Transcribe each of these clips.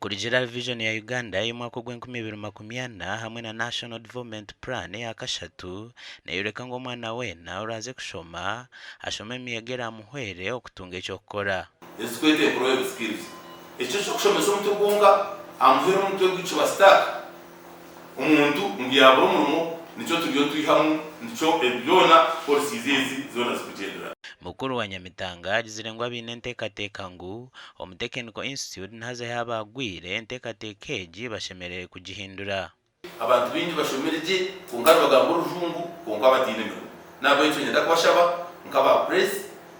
Kurugiirira ahari Vision ya Uganda ey'omwaka ogw'enkumi ibiri 40 hamwe na National Development Plan eya kashatu neeyoreka ngu omwana weena oraaze kushoma, ashome emyega eraamuhwere okutunga eky'okukora. Ezikwetwa employable skills. Ekyo eky'okushomesa omutwe gwonka aha muheru omutwe gukiba stuck omuntu ngu yabura omurimo nikyo turiyo nitwihamu nikyo ebi byona policies ezi zoona zikugyendera. Mukuru wa Nyamitanga agizire ngu abaine enteekateeka ngu omu Technical Institute nihaza yaaba agwire, enteekateeka egi bashemereire kugihindura. Abantu baingi bashomire gye kwonka nibagamba orujungu kwonka bataine mirimo. N'ahabw'ekyo niinyenda kubashaba nk'aba Press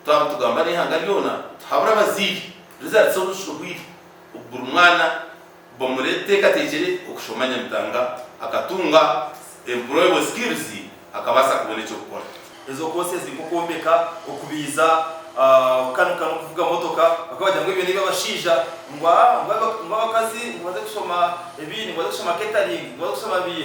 twaba nitugamba n'eihanga ryona tuhabure abazaire results obu zishohwire buri mwana bamuteekateekyere okushoma Nyamitanga akatunga employable skills akabaasa kubona eky'okukora. Ezo courses nk'okwombeka, okubiiza, okukanika n'okuvuga motoka, bakaba bagira ngu ebyo n'eby'abashaija, ngu ngu abakazi ngu baze kushoma ebindi, ngu baze kushoma catering, ngu baze kushoma bi.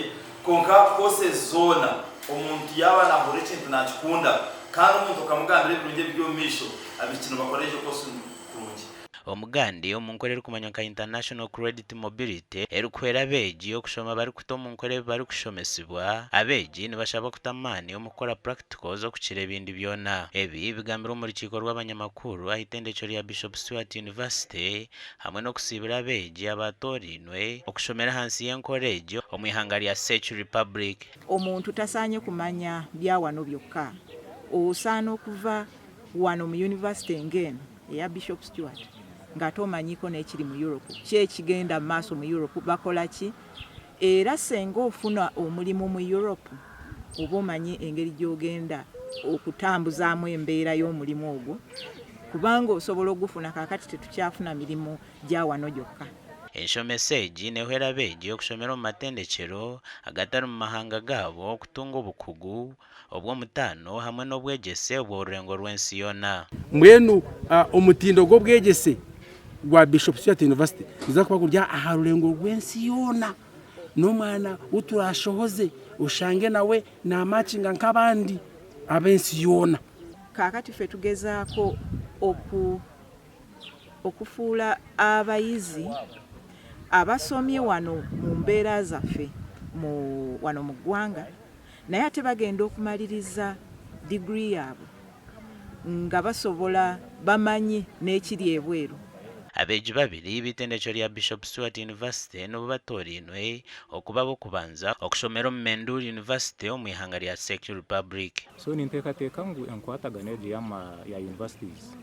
Kwonka courses zoona omuntu yaaba naahurira ekintu naakikunda kandi omuntu okamugambira ebirungi ebiri omu maisho, abaishiki nibakora egyo course kurungi. Omugandi omu nkora erikumanywa nka International Credit Mobility erikuhwera abeegi okushoma barikuta omu nkora ebi barikushomesibwa, abeegi nibashabwa kuta amaani omu kukora practicals okukira ebindi byona. Ebi bigambirwe omu rukiiko rw'abanyamakuru aha itendekyo rya Bishop Stuart University hamwe n'okusiibura abeegi abaatoorainwe okushomera ahansi y'enkora egi omu ihanga rya Czech Republic. Omuntu tasaanye kumanya bya wano byokka, osaana okuva wano mu yunivasite ng'eno eya Bishop Stuart ng'ate omanyiiko n'ekiri mu Europe, ki ekigenda mu maaso mu Europe, bakola ki era ssenga ofuna omulimu mu Europe oba omanyi engeri gy'ogenda okutambuzaamu embeera y'omulimu ogwo kubanga osobola okugufuna kaakati tetukyafuna mirimu gya wano gyokka. Enshomesa egi nehwera abeegi okushomera omu matendekyero agatari mu mahanga gaabo kutunga obukugu obw'omutaano hamwe n'obwegyese obw'orurengo rw'ensi yoona. Mbwenu omutindo gw'obwegyese gwa Bishop Stuart University niguza kuba guri aha rurengo rw'ensi yoona. N'omwana ou turaashohoze oshange nawe naamakinga nk'abandi ab'ensi yoona. Kaakati ffe tugezaako oku, okufuula abayizi abasomye wano mu mbeera zaffe mu, wano mu ggwanga, Naye ate bagenda okumaliriza degree yaabwe nga basobola bamanyi n'ekiri ebweru. Abeegi babiri b'eitendekyo rya Bishop Stuart University nibo batoorainwe okuba ab'okubanza okushomera omu Mendul University omu ihanga rya Czech Republic. So ninteekateeka ngu enkwatagana egi y'ama ya universities,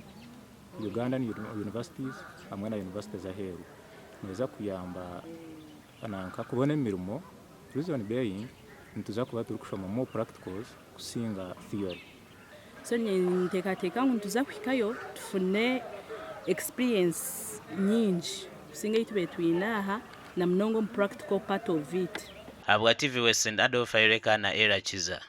Ugandan universities hamwe na university ez'aheeru neeza kuyamba nanka kubona emirimo reason being nituza kuba turikushoma more practicals kusinga theory. So ninteekateeka ngu nituza kuhikayo tufune experience nyingi kusinga ei tubaire twine aha na munonga omu practical part of it. Ahabwa TV West Adolf Ayoreka na Ella Kiza.